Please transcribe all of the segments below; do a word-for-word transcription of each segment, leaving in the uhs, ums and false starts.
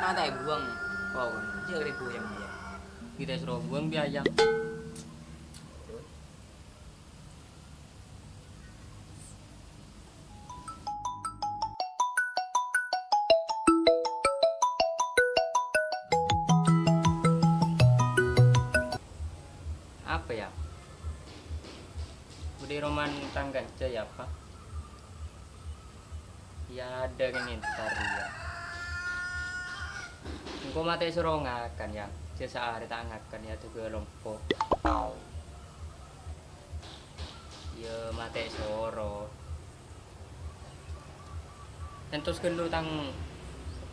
Ata' èbuwâng. Oh, jhâ' rèbu yang maya. Kita suruh buang biaya. Apa ya? Budi roman tangganca ya, apa? Ya, ada kan entar ya. Engko' mate soro ngakan ya. Jasa are ta' ngakan ya, tuh lompo. Ya, mate soro. Entos ghâllu tang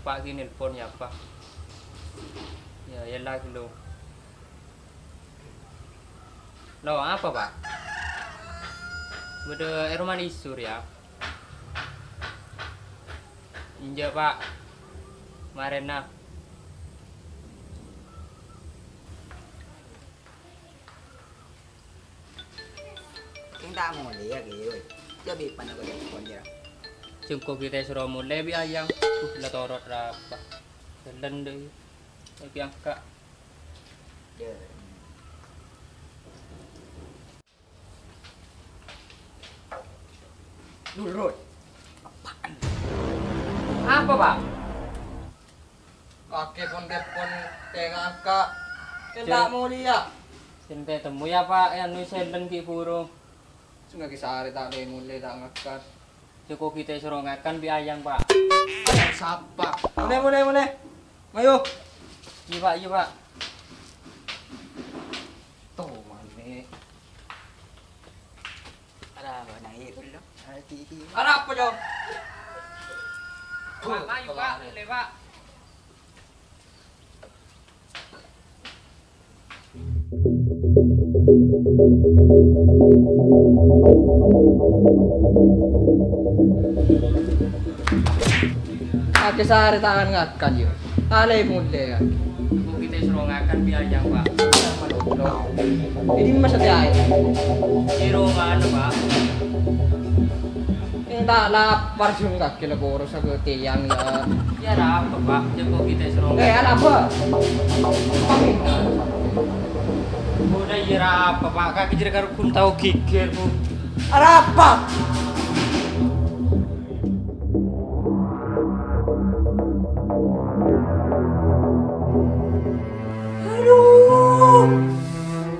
eppa' ghi nelpon ya, apa? Ya, ya lah ghâllu. Lo, apa, Pak? Bâdâ è roma isur, ya? Enjâ', Pak. Marèna. Kèng ta' molè, ya, Ki, woi. Jhâ' bi' pana kok telepon, ya. Sengko' kita suruh molè, bi' ayang. Uh, la torot rapa. Jalan deh. Lagi angka. Nurut. Apaan? Apa, Pak? Kakè pon telepon tengah angka. Kèng ta' molè, ya. Sente temu ya, Pak. Ya, nu senden ki buru. Sungai kisare ta' le molè, ta' ngakan. Joko kita suruh ngakan bi' ayang, Pak. Ayang sapa? Mone, mone, mone. Ayo. Iya, Pak, iya, Pak. Tuh, mane. Ada apa naik dulu? Ada apa, Jong? Pak, ayo, Pak, boleh, Pak. Ake sare tangan ngakan, yo. Ale mule, ya. Bu, kita suruh ngakan bi' ayang, Pak. Ini masa teh ae. Di rumah, Pak. Entar lapar jung kakè la koro sagâ' tèyang, ya. Ya, ra apa, Pak. Jhâ' kok kita serong. Eh, arapa? Udah, ya, ra apa, Pak. Kakè jârèya karo ghun tao ghighir, Bu. Arapa? Aduh.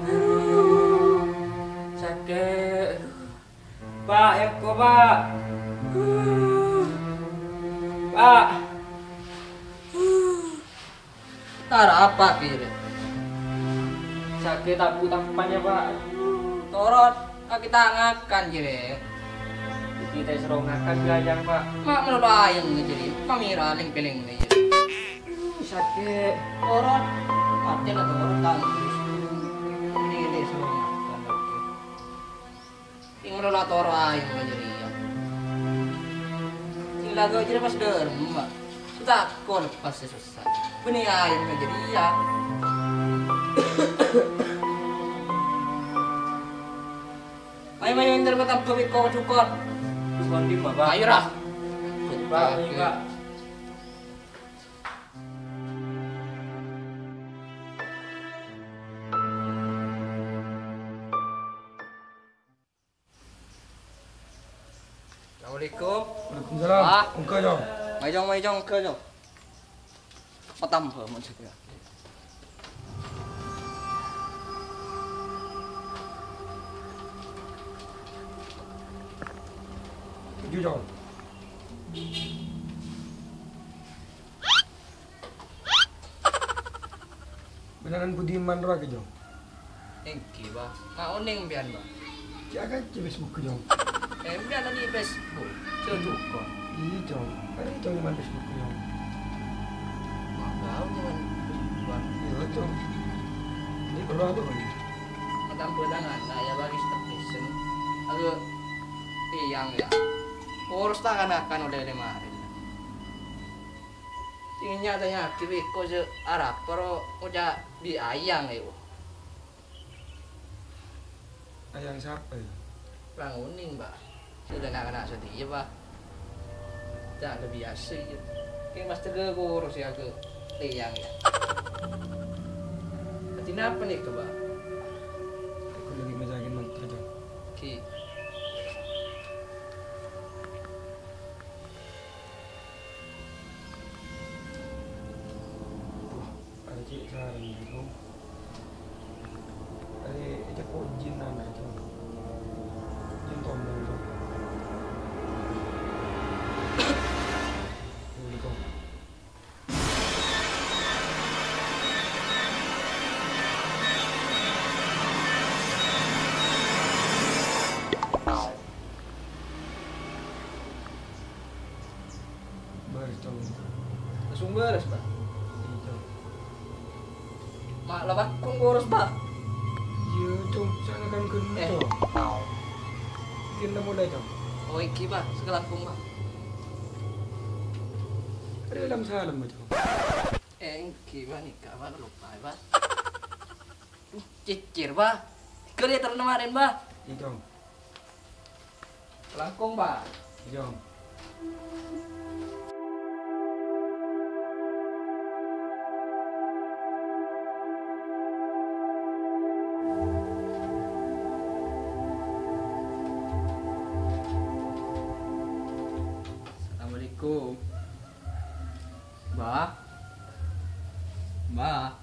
Aduh. Sakè'. Pak, engko', Pak. Pak. Tara apa, Ki, rè? Sakè' tabu' tampan, ya, Pak. Torot, kakè ta' ngakan, Ki, rè. Kita suruh ngakan bi' ayang, Pak. Ma' malolo ayang ngajâri, mamira lèng-pèlèng ngajâri. Sakè'. Torot, matè la torot, tangis. Ini, ini suruh ngakan, oke. Sing ngelola toro ayam jârèya. Sing laga jârèya pas dâremma. Tako lepas sè sossa. Bânnè ayam jârèya. Ayo, ayo, entar kok tambah wiko cokor. Cokor di mana, Pak? Ayo, Ra. Pak, ini, Pak. Assalamualaikum. Waalaikumsalam. Ah. Engko, Jong. Mai, Jong, mai, Jong, engko, Jong. Petambâ mon sèdhâ. Toju', Jong. Bhâneran budhiman rowa, Ki, Jong? Èngghi, Bah. Ma' onèng sampèyan, Bah? Cè' akajhi Facebook, Jong. Eh, sampèyan andi' Facebook? Jhâ' duka. Iyâ, Jong. Arèya, Jong, nyèman Facebook, Jong. Ma' bâdâ nyèman Facebook, Bah. Iyâ, Jong. Andi' parlo apa, Bang? Matambâ tangan, nah, ya, Bah, step listen. Aduh, tèyang, ya. Urus tangan akan oleh lèmarè. Sing nya-tanya'aghi wiko sè arapa ro ngoca' bi' ayang, ebo. Ayang sapa, ya? Ra onèng, Bah. Sè na'-kana' satèya, Bah. Ca'na biyasa, ya. Kè mas tegâ koro sè agâ' Lèyang, yâ. Artèna apa nèka, Bâ? Aku lagi macakin mantra, Jang. Ki. Aduh, ada cek sarang, Jang. Ada, ada kok jin nana, Jang. Jin tombol, Jang. Assalamualaikum. Bârâs, Cong. Langsung bârâs, Bâ? Iyâ, Cong. Ma' la bâkong bârâs, Bâ? Iyâ, Cong. Sana kan ghento. Eh. Ghento mulai, Cong. Oh, èngghi, Bâ. Sakalangkong, Bâ. Ada dalam salam, Cong. Eh, èngghi, Bâ, nèka, Bâ, loppa, Bâ. Cècèr, Bâ. Ghâllu terro marèn, Bâ. Iyâ, Cong. Langkong, Bâ. Iyâ, Cong. Assalamualaikum. Bâ. Bâ.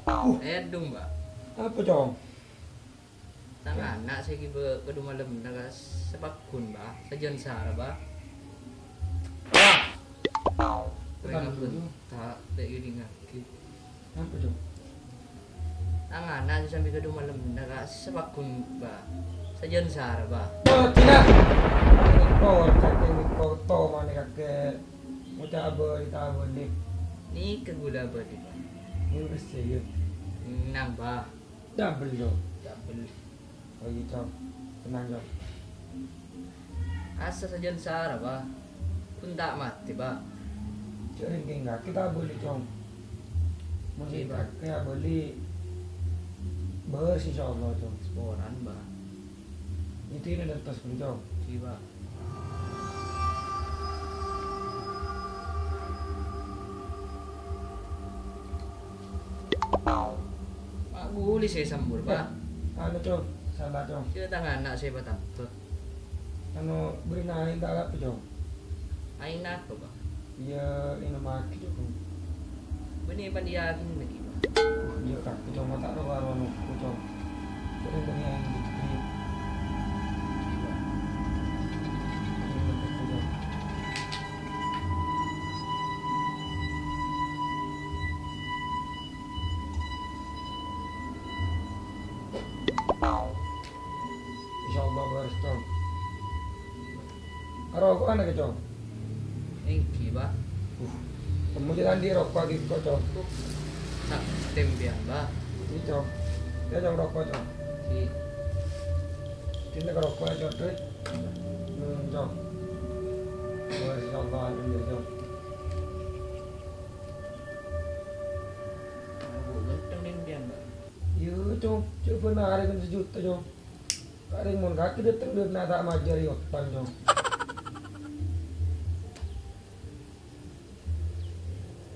Uh. Èdung, Bâ. Apa, Cong? Tang ana' sè ghibâ kadhumalem nèka sapaghun, Bâ. Sajân sara, Bâ. Wah. Wah. Rèng abhânta, ta' èdingngaghi. Apa, Cong? Tang ana' sè sambi kadhumalem nèka sapaghun, Bâ. Sajân sara, Bâ. Bâ, gila. Kok kakè, kok to manè kakè. Ngoca' abâli, ta' abâli. Nèka ghulâ abâli, Bâ. Nèka sè, yâ. Nang, Bâ. Double, Cong. Double. Oh, iyâ, Cong. Tenang, Cong. Asa sajân sara, Bâ. Pon ta' matè, Bâ. Jhâ' rèng kèng kakè ta' abâli, Cong. Mon sè kakè abâli, bârâs, insyaallah, Cong. Saporana, Bâ. Itu ini dan tas, Cong. Iyâ, Bâ. Ma' ghuli sè sambur, Bâ. Eh, anu, Cong, sala, Cong. Iyâ, tang ana' sè patambâ. Anu, bârina aèng ta' apa, Cong? Aèng napa, Bâ? Iyâ, ènomaghi, Cong. Bânnè pan iyâ aèng lagi, Bâ. Uh, iyâ, kakè, Cong, ma' ta' ro-karo anu, Cong. Cong, bânnè aèng ghi-, ghi-, Insyaallah bârâs, Cong. Aroko'an kakè, Cong? Èngghi, Bâ. Uh, temmo jâ' andi' roko' ghi' ko', Cong. Uh, sa-, tembiyan, Bâ. Iyâ, Cong. Yâ, Cong, roko', Cong. Si. Dinna' ka roko', Cong, Dri. Hmm, Cong. Wah, insyaallah, alhamdulillah, Cong. Aku ganteng tembiyan, Bâ. Iyâ, Cong. Coba narèk kan sejuta, Cong. Karèng mon kakè dâteng dâ' na' ta' majâri otang, Cong.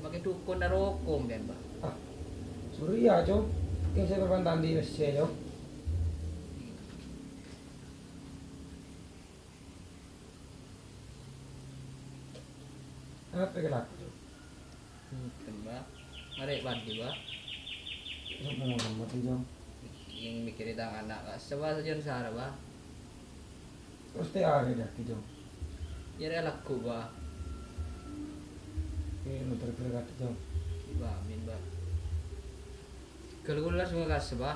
Makè dhukun naroko, mbiyan, Bâ. Ah, Surya, Cong. Kèng sè perpan tandi' messè, Cong. Apa kalaku, Cong? Mungkin, Bâ. Ngarè' bâdhi, Bâ. Sok ngomong mati, Cong. Yang mikkèrè tang ana', Bâ. Sebâ sajân sara, Bâ. Terus tè arè dah, Cong. Yâ, rè lagu, Bâ. Oke, muter-muter kata, Cong. Bâ, amin, Bâ. Ghâllu kaulâ langsung kasè, Bâ.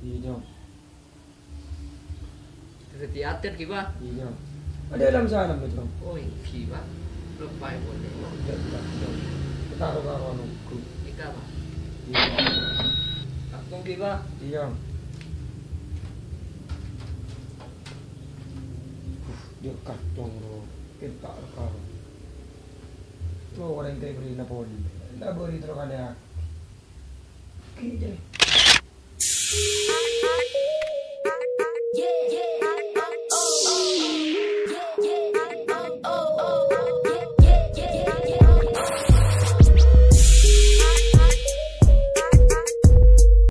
Iyâ, Cong. Dhâddhi atèt ghi, Bâ? Iyâ. Ada dalam sana, Cong. Oh, èngghi, Bâ. Loppaè polè. Yâ, yâ, yâ. Kita ro-karo nunggu. Ika, Bâ? Iyâ. Aku ghi, Bâ? Iyâ. Yâ, kadhâng, ro. Kita ro-karo. Lo, orèng tè bârina polè. Ndak bâri terro kalèa. Ghi, jâ.